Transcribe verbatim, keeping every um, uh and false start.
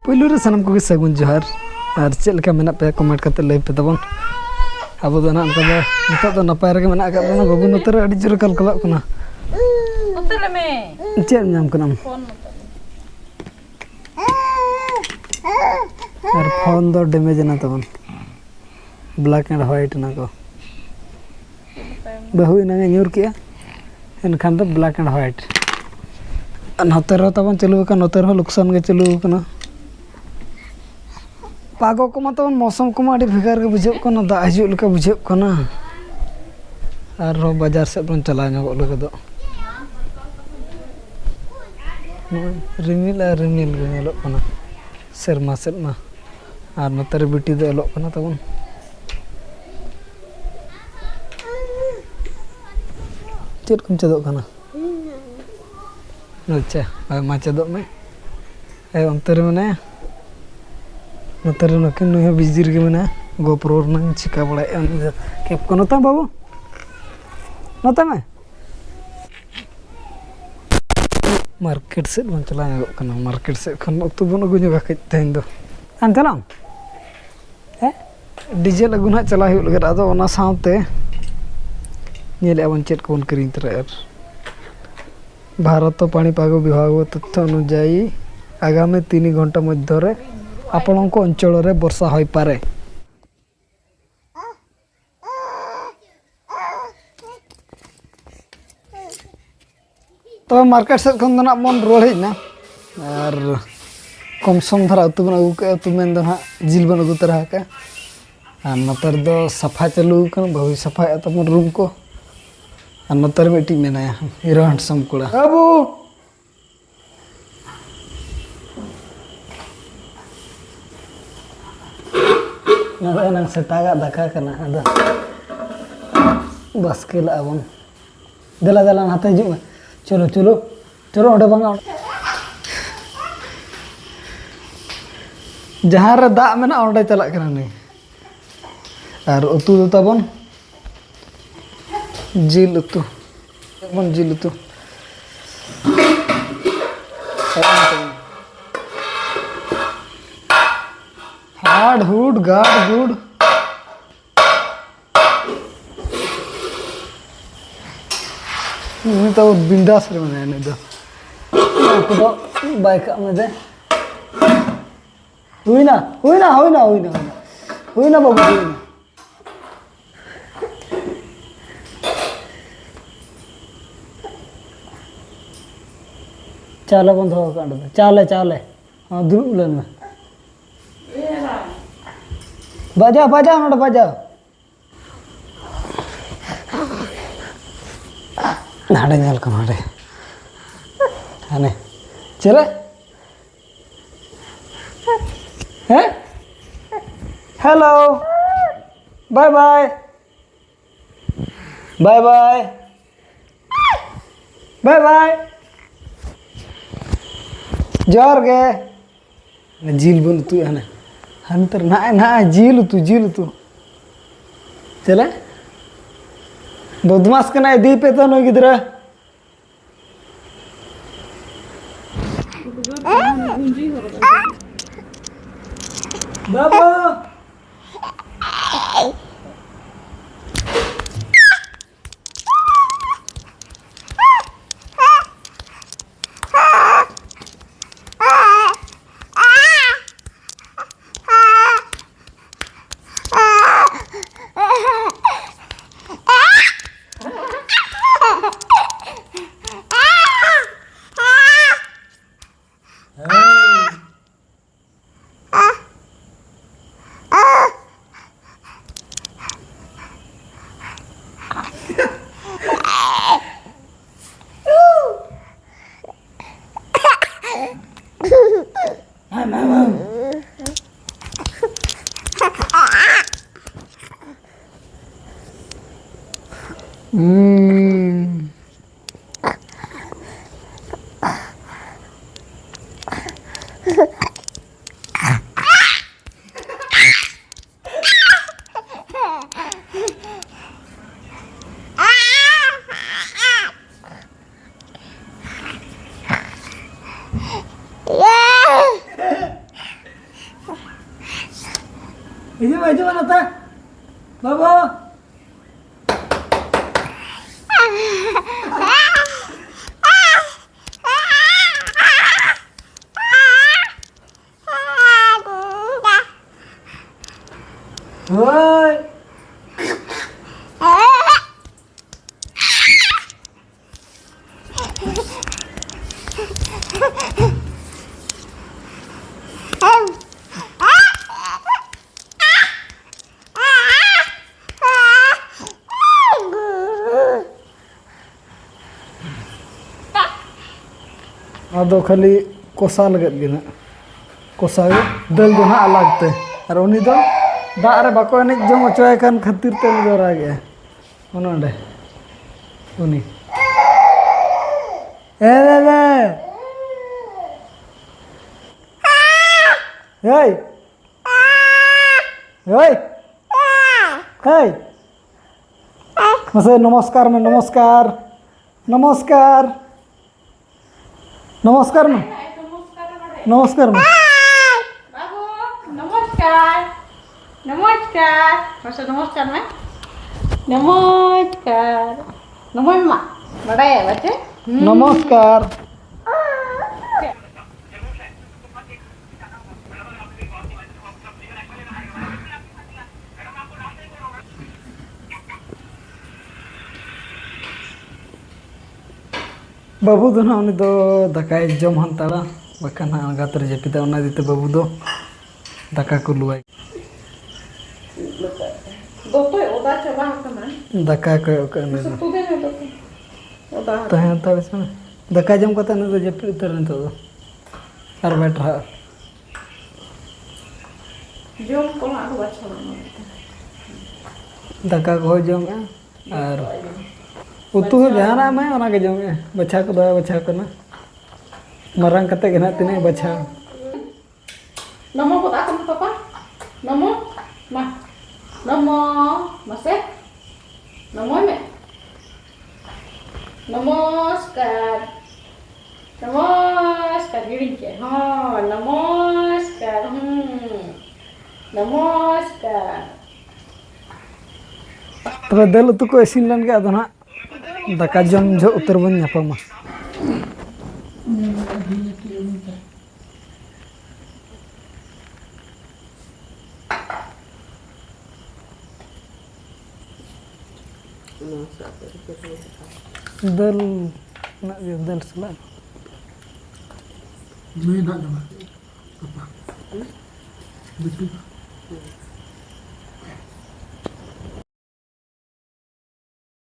ᱯᱩᱭᱞᱩ ᱨᱮ ᱥᱟᱱᱟᱢ ᱠᱚᱜᱮ ᱥᱟᱹᱜᱩᱱ ᱡᱚᱦᱟᱨ᱾ ᱟᱨ ᱪᱮᱫ ᱞᱮᱠᱟ ᱢᱮᱱᱟᱜ ᱯᱮᱭᱟ, ᱠᱚᱢᱮᱱᱴ ᱠᱟᱛᱮ ᱞᱟᱹᱭ ᱯᱮ ᱛᱟᱵᱚᱱ᱾ ᱟᱵᱚ ᱫᱚ ᱱᱟᱦᱟᱜ ᱚᱱᱠᱟ ᱫᱚ ᱱᱤᱛᱚᱜ ᱫᱚ ᱱᱟᱯᱟᱭ ᱨᱮᱜᱮ ᱢᱮᱱᱟᱜ ᱟᱠᱟᱫ ᱵᱚᱱᱟ᱾ ᱵᱟᱹᱵᱩ ᱱᱚᱛᱮ ᱨᱮ ᱟᱹᱰᱤ ᱡᱳᱨᱮ ᱠᱟᱞᱠᱟᱞᱟᱜ ᱠᱟᱱᱟ᱾ ᱱᱚᱛᱮ ᱞᱮ ᱢᱮ᱾ ᱪᱮᱫ ᱧᱟᱢ ᱠᱟᱱᱟᱢ? ᱯᱷᱳᱱ ᱱᱚᱛᱮ ᱞᱮ ᱢᱮ᱾ ᱟᱨ ᱯᱷᱳᱱ ᱫᱚ ᱰᱮᱢᱮᱡᱽ ᱮᱱᱟ ᱛᱟᱵᱚᱱ, ᱵᱞᱮᱠ ᱮᱱᱰ ᱦᱳᱣᱟᱭᱤᱴ ᱮᱱᱟ ᱠᱚ᱾ ᱵᱟᱹᱦᱩ ᱮᱱᱟᱝ ᱮ ᱧᱩᱨ ᱠᱮᱜᱼᱟ, ᱮᱱᱠᱷᱟᱱ ᱫᱚ ᱵᱞᱮᱠ ᱮᱱᱰ ᱦᱳᱣᱟᱭᱤᱴ᱾ ᱟᱨ ᱱᱚᱛᱮ ᱨᱮᱦᱚᱸ ᱛᱟᱵᱚᱱ ᱪᱟᱹᱞᱩ ᱟᱠᱟᱱ, ᱱᱚᱛᱮ ᱨᱮᱦᱚᱸ ᱞᱚᱠᱥᱟᱱ ᱜᱮ ᱪᱟᱹᱞᱩ ᱟᱠᱟᱱᱟ᱾ ᱯᱟᱜᱚ ᱠᱚᱢᱟ ᱛᱟᱵᱚᱱ, ᱢᱳᱥᱚᱢ ᱠᱚᱢᱟ ᱟᱹᱰᱤ ᱵᱷᱮᱜᱟᱨ ᱜᱮ ᱵᱩᱡᱷᱟᱹᱜ ᱠᱟᱱᱟ, ᱫᱟᱜ ᱦᱤᱡᱩᱜ ᱞᱮᱠᱟ ᱵᱩᱡᱷᱟᱹᱜ ᱠᱟᱱᱟ᱾ ᱟᱨᱦᱚᱸ ᱵᱟᱡᱟᱨ ᱥᱮᱫ ᱵᱚᱱ ᱪᱟᱞᱟᱣ ᱧᱚᱜᱚᱜ ᱞᱟᱹᱜᱤᱫᱚᱜ᱾ ᱱᱚᱜᱼᱚᱭ ᱨᱤᱢᱤᱞ ᱟᱨ ᱨᱤᱢᱤᱞ ᱜᱮ ᱧᱮᱞᱚᱜ ᱠᱟᱱᱟ ᱥᱮᱨᱢᱟ ᱥᱮᱫ ᱢᱟ᱾ ᱟᱨ ᱱᱚᱛᱮ ᱨᱮ ᱵᱤᱴᱤ ᱫᱚ ᱚᱞᱚᱜ ᱠᱟᱱᱟ ᱛᱟᱵᱚᱱ᱾ ᱪᱮᱫ ᱠᱚᱢ ᱪᱮᱫᱚᱜ ᱠᱟᱱᱟ? ᱟᱪᱪᱷᱟ, ᱦᱳᱭ, ᱢᱟ ᱪᱮᱫᱚᱜ ᱢᱮ᱾ ᱦᱮᱸ, ᱚᱱᱛᱮ ᱨᱮ ᱢᱮᱱᱟᱭᱟ, ᱱᱚᱛᱮ ᱨᱮ ᱱᱩᱠᱤᱱ, ᱱᱩᱭ ᱦᱚᱸ ᱵᱤᱡᱤ ᱨᱮᱜᱮ ᱢᱮᱱᱟᱭᱟ᱾ ᱜᱳᱯᱨᱳ ᱨᱮᱱᱟᱝ ᱪᱤᱠᱟ ᱵᱟᱲᱟᱭᱮᱫᱼᱟ ᱩᱱᱤ ᱫᱚ᱾ ᱠᱮᱯ ᱠᱚ ᱱᱚᱛᱮ ᱵᱟᱹᱵᱩ, ᱱᱚᱛᱮ ᱢᱮ᱾ ᱢᱟᱨᱠᱮᱴ ᱥᱮᱫ ᱵᱚᱱ ᱪᱟᱞᱟᱣ ᱧᱚᱜᱚᱜ ᱠᱟᱱᱟ᱾ ᱢᱟᱨᱠᱮᱴ ᱥᱮᱫ ᱠᱷᱚᱱ ᱩᱛᱩ ᱵᱚᱱ ᱟᱹᱜᱩ ᱧᱚᱜᱟ ᱠᱟᱹᱡ ᱛᱮᱦᱮᱧ ᱫᱚ᱾ ᱟᱢ ᱪᱟᱞᱟᱜ ᱟᱢ? ᱦᱮᱸ? ᱰᱤᱡᱮᱞ ᱟᱹᱜᱩ ᱱᱟᱦᱟᱜ ᱪᱟᱞᱟᱣ ᱦᱩᱭᱩᱜ ᱞᱟᱹᱜᱤᱫ᱾ ᱟᱫᱚ ᱚᱱᱟ ᱥᱟᱶᱛᱮ ᱧᱮᱞᱮᱫᱼᱟ ᱵᱚᱱ ᱪᱮᱫ ᱠᱚᱵᱚᱱ ᱠᱤᱨᱤᱧ ᱛᱚᱨᱟᱭᱟ᱾ ᱟᱨ ᱵᱷᱟᱨᱚᱛ ᱯᱟᱬᱤᱯᱟᱜᱚ ᱵᱤᱵᱷᱟᱜᱽ ᱛᱚᱛᱛᱷᱚ ᱚᱱᱩᱡᱟᱭᱤ ᱟᱜᱟᱢᱤ ᱛᱤᱱ ᱜᱷᱚᱱᱴᱟ ᱢᱚᱫᱽᱫᱷᱚᱨᱮ ᱟᱯᱚᱬᱚᱝᱠᱚ ᱚᱧᱪᱚᱲᱨᱮ ᱵᱚᱨᱥᱟ ᱦᱚᱭᱯᱟᱨᱮ᱾ ᱛᱚᱵᱮ ᱢᱟᱨᱠᱮᱴ ᱥᱮᱫ ᱠᱷᱚᱱ ᱫᱚ ᱱᱟᱜ ᱵᱚᱱ ᱨᱩᱣᱟᱹᱲ ᱦᱮᱡ ᱮᱱᱟ᱾ ᱟᱨ ᱠᱚᱢ ᱥᱚᱢ ᱫᱷᱟᱨᱟ ᱩᱛᱩ ᱵᱚᱱ ᱟᱹᱜᱩ ᱠᱮᱜᱼᱟ, ᱩᱛᱩ ᱢᱮᱱ ᱫᱚ ᱱᱟᱜ ᱡᱤᱞ ᱵᱚᱱ ᱟᱹᱜᱩ ᱛᱚᱨᱟ ᱟᱠᱟᱫᱼᱟ᱾ ᱟᱨ ᱱᱚᱛᱮ ᱨᱮᱫᱚ ᱥᱟᱯᱷᱟ ᱪᱟᱹᱞᱩ ᱟᱠᱟᱱᱟ, ᱵᱟᱹᱦᱩᱭ ᱥᱟᱯᱷᱟᱭᱮᱫᱼᱟ ᱛᱟᱵᱚᱱ ᱨᱩᱢ ᱠᱚ᱾ ᱟᱨ ᱱᱚᱛᱮ ᱨᱮ ᱢᱤᱫᱴᱤᱡ ᱢᱮᱱᱟᱭᱟ, ᱦᱤᱨᱳ ᱦᱮᱱᱰᱥᱚᱢ ᱠᱚᱲᱟ᱾ ᱵᱟᱹᱵᱩ! ᱱᱚᱣᱟ ᱫᱚ ᱮᱱᱟᱝ ᱥᱮᱛᱟᱜᱟᱜ ᱫᱟᱠᱟ ᱠᱟᱱᱟ, ᱟᱫᱚ ᱵᱟᱥᱠᱮ ᱞᱟᱜᱼᱟ ᱵᱚᱱ᱾ ᱫᱮᱞᱟ, ᱫᱮᱞᱟ, ᱱᱟᱛᱮ ᱦᱤᱡᱩᱜ ᱢᱮ᱾ ᱪᱚᱞᱚ, ᱪᱚᱞᱚ, ᱪᱚᱞᱚ, ᱚᱸᱰᱮ ᱵᱟᱝᱟ, ᱚᱸᱰᱮ᱾ ᱡᱟᱦᱟᱸ ᱨᱮ ᱫᱟᱜ ᱢᱮᱱᱟᱜᱼᱟ, ᱚᱸᱰᱮ ᱪᱟᱞᱟᱜ ᱠᱟᱱᱟ ᱱᱩᱭ᱾ ᱟᱨ ᱩᱛᱩ ᱫᱚ ᱛᱟᱵᱚᱱ ᱡᱤᱞ ᱩᱛᱩ᱾ ᱵᱚᱱ ᱡᱤᱞ ᱩᱛᱩ᱾ God good, God good. ᱩᱱᱤ ᱛᱚ ᱵᱤᱱᱫᱟᱥ ᱨᱮ ᱢᱮᱱᱟᱭᱟ ᱱᱩᱭ ᱫᱚ᱾ ᱚᱠᱚᱭ ᱫᱚ ᱵᱟᱭ ᱠᱟᱜ ᱢᱮ ᱫᱮ᱾ ᱦᱩᱭᱱᱟ, ᱦᱩᱭᱱᱟ, ᱦᱩᱭᱱᱟ, ᱦᱩᱭᱱᱟ, ᱦᱩᱭᱱᱟ᱾ ᱦᱩᱭᱱᱟ ᱵᱟᱹᱵᱩ, ᱦᱩᱭᱱᱟ᱾ ᱪᱟᱣᱞᱮ ᱵᱚᱱ ᱫᱚᱦᱚ ᱟᱠᱟᱫ ᱚᱸᱰᱮ ᱫᱚ᱾ ᱪᱟᱣᱞᱮ, ᱪᱟᱣᱞᱮ᱾ ᱦᱚᱸ, ᱫᱩᱲᱩᱵ ᱞᱮᱱ ᱢᱮ᱾ ᱵᱟᱡᱟᱣ, ᱵᱟᱡᱟᱣ, ᱱᱚᱰᱮ ᱵᱟᱡᱟᱣ᱾ ᱦᱟᱸᱰᱮ ᱧᱮᱞ ᱠᱚᱢ, ᱦᱟᱸᱰᱮ᱾ ᱦᱟᱱᱮ᱾ ᱪᱮᱞᱮ? ᱦᱮᱸ? Hello. Bye bye. Bye bye. Bye bye. ᱡᱚᱦᱟᱨ ᱜᱮ᱾ ᱡᱤᱞ ᱵᱚᱱ ᱩᱛᱩᱭᱟ ᱦᱟᱱᱮ᱾ ᱦᱟᱱᱛᱮ ᱨᱮ ᱱᱟᱜᱼᱟᱭ, ᱱᱟᱜᱼᱟᱭ ᱡᱤᱞ ᱩᱛᱩ, ᱡᱤᱞ ᱩᱛᱩ᱾ ᱪᱮᱞᱮ? ᱵᱚᱫᱢᱟᱥ ᱠᱟᱱᱟᱭ, ᱤᱫᱤᱭᱮ ᱯᱮ ᱛᱚ ᱱᱩᱭ ᱜᱤᱫᱽᱨᱟᱹ᱾ ᱵᱟᱵᱟ! ᱦᱤᱡᱩᱜ ᱢᱮ, ᱦᱤᱡᱩᱜ ᱢᱮ ᱱᱚᱛᱮ᱾ ᱵᱟᱹᱵᱩ᱾ ᱦᱳᱭ᱾ ᱟᱫᱚ ᱠᱷᱟᱹᱞᱤ ᱠᱚᱥᱟ ᱞᱟᱹᱜᱤᱫ ᱜᱮ ᱱᱟᱜ, ᱠᱚᱥᱟ ᱜᱮ, ᱫᱟᱹᱞ ᱫᱚ ᱱᱟᱜ ᱟᱞᱟᱜᱽ ᱛᱮ᱾ ᱟᱨ ᱩᱱᱤ ᱫᱚ ᱫᱟᱜ ᱨᱮ ᱵᱟᱠᱚ ᱮᱱᱮᱡ ᱡᱚᱝ ᱦᱚᱪᱚᱭᱮ ᱠᱟᱱ ᱠᱷᱟᱹᱛᱤᱨ ᱛᱮ ᱩᱱᱤ ᱫᱚ ᱨᱟᱜᱮᱜᱼᱟᱭ᱾ ᱚᱱᱮ ᱚᱸᱰᱮ ᱩᱱᱤ, ᱮ ᱞᱮ ᱞᱮ, ᱦᱮᱭ, ᱦᱮᱭ, ᱦᱮᱭ, ᱢᱟᱥᱮ ᱱᱚᱢᱚᱥᱠᱟᱨ ᱢᱮ, ᱱᱚᱢᱚᱥᱠᱟᱨ, ᱱᱚᱢᱚᱥᱠᱟᱨ᱾ ᱱᱚᱢᱚᱥᱠᱟᱨ ᱢᱮ᱾ ᱱᱚᱢᱚᱥᱠᱟᱨ ᱢᱮ᱾ ᱵᱟᱹᱵᱩ, ᱱᱚᱢᱚᱥᱠᱟᱨ᱾ ᱱᱚᱢᱚᱥᱠᱟᱨ᱾ ᱢᱟᱥᱮ ᱱᱚᱢᱚᱥᱠᱟᱨ ᱢᱮ᱾ ᱱᱚᱢᱚᱥᱠᱟᱨ᱾ ᱱᱚᱢᱚᱭ ᱢᱟ᱾ ᱵᱟᱰᱟᱭᱟ ᱵᱟᱪᱮ? ᱦᱩᱸ᱾ ᱱᱚᱢᱚᱥᱠᱟᱨ᱾ ᱵᱟᱹᱵᱩ ᱫᱚ ᱱᱟᱦᱟᱜ ᱩᱱᱤ ᱫᱚ ᱫᱟᱠᱟᱭ ᱡᱚᱢ ᱦᱟᱛᱟᱲᱟ, ᱵᱟᱠᱷᱟᱱ ᱦᱟᱸᱜ ᱟᱬᱜᱟᱛ ᱨᱮ ᱡᱟᱹᱯᱤᱫᱟ᱾ ᱚᱱᱟ ᱤᱫᱤ ᱛᱮ ᱵᱟᱹᱵᱩ ᱫᱚ ᱫᱟᱠᱟ ᱠᱚ ᱞᱩᱣᱟᱭ᱾ ᱫᱚᱛᱚᱭ ᱚᱫᱟ ᱪᱟᱵᱟ ᱟᱠᱟᱱᱟ᱾ ᱫᱟᱠᱟ ᱠᱚᱭᱚᱜ ᱠᱟᱜ ᱢᱮ᱾ ᱢᱟᱥᱮ ᱛᱩᱫᱮ ᱢᱮ ᱫᱚᱛᱚ᱾ ᱚᱫᱟ ᱟᱠᱟᱱᱟ᱾ ᱛᱟᱦᱮᱸ ᱦᱟᱛᱟᱲ ᱥᱮ᱾ ᱫᱟᱠᱟ ᱡᱚᱢ ᱠᱟᱛᱮ ᱩᱱᱤ ᱫᱚ ᱡᱟᱹᱯᱤᱫ ᱩᱛᱟᱹᱨ ᱱᱤᱛᱚᱜ ᱫᱚ᱾ ᱟᱨ ᱵᱟᱭ ᱴᱟᱨᱦᱟᱜᱼᱟ᱾ ᱡᱚᱢ ᱠᱚ ᱦᱟᱸᱜ ᱫᱚ ᱵᱟᱪᱷᱟᱣ ᱮᱢᱟ ᱠᱚ ᱠᱟᱱᱟ᱾ ᱫᱟᱠᱟ ᱠᱚᱦᱚᱸ ᱡᱚᱢᱮᱜᱼᱟ ᱟᱨ ᱩᱛᱩ ᱦᱚᱸ ᱡᱟᱦᱟᱱᱟᱜ ᱮᱢᱟᱭ, ᱚᱱᱟ ᱜᱮ ᱡᱚᱢᱮᱜᱼᱟ᱾ ᱵᱟᱪᱷᱟᱣ ᱠᱚᱫᱚ ᱵᱟᱭ ᱵᱟᱪᱷᱟᱣ ᱠᱟᱱᱟ᱾ ᱢᱟᱨᱟᱝ ᱠᱟᱛᱮ ᱜᱮ ᱱᱟᱦᱟᱜ ᱛᱤᱱᱟᱹᱜ ᱮ ᱵᱟᱪᱷᱟᱣᱟ᱾ ᱱᱚᱢᱚ ᱜᱚᱫ ᱟᱠᱚ ᱢᱮ ᱯᱟᱯᱟ᱾ ᱱᱚᱢᱚ᱾ ᱢᱟ᱾ ᱱᱚᱢᱚ᱾ ᱢᱟᱥᱮ᱾ ᱱᱚᱢᱚᱭ ᱢᱮ᱾ ᱱᱚᱢᱚᱥᱠᱟᱨ᱾ ᱱᱚᱢᱚᱥᱠᱟᱨ᱾ ᱦᱤᱲᱤᱧ ᱠᱮᱫ᱾ ᱦᱚᱸ, ᱱᱚᱢᱚᱥᱠᱟᱨ᱾ ᱦᱩᱸ᱾ ᱱᱚᱢᱚᱥᱠᱟᱨ᱾ ᱛᱚᱵᱮ ᱫᱟᱹᱞ ᱩᱛᱩ ᱠᱚ ᱤᱥᱤᱱ ᱞᱮᱱ ᱜᱮ, ᱟᱫᱚ ᱱᱟᱦᱟᱜ ᱫᱟᱠᱟ ᱡᱚᱢ ᱡᱚᱦᱚᱜ ᱩᱛᱟᱹᱨ ᱵᱚᱱ ᱧᱟᱯᱟᱢᱟ᱾ ᱫᱟᱹᱞ ᱢᱮᱱᱟᱜ ᱜᱮᱭᱟ, ᱫᱟᱹᱞ ᱥᱟᱞᱟᱜ᱾ ᱱᱩᱭ ᱱᱟᱜ ᱡᱚᱢᱟ᱾ ᱜᱟᱯᱟ᱾ ᱵᱤᱴᱩ᱾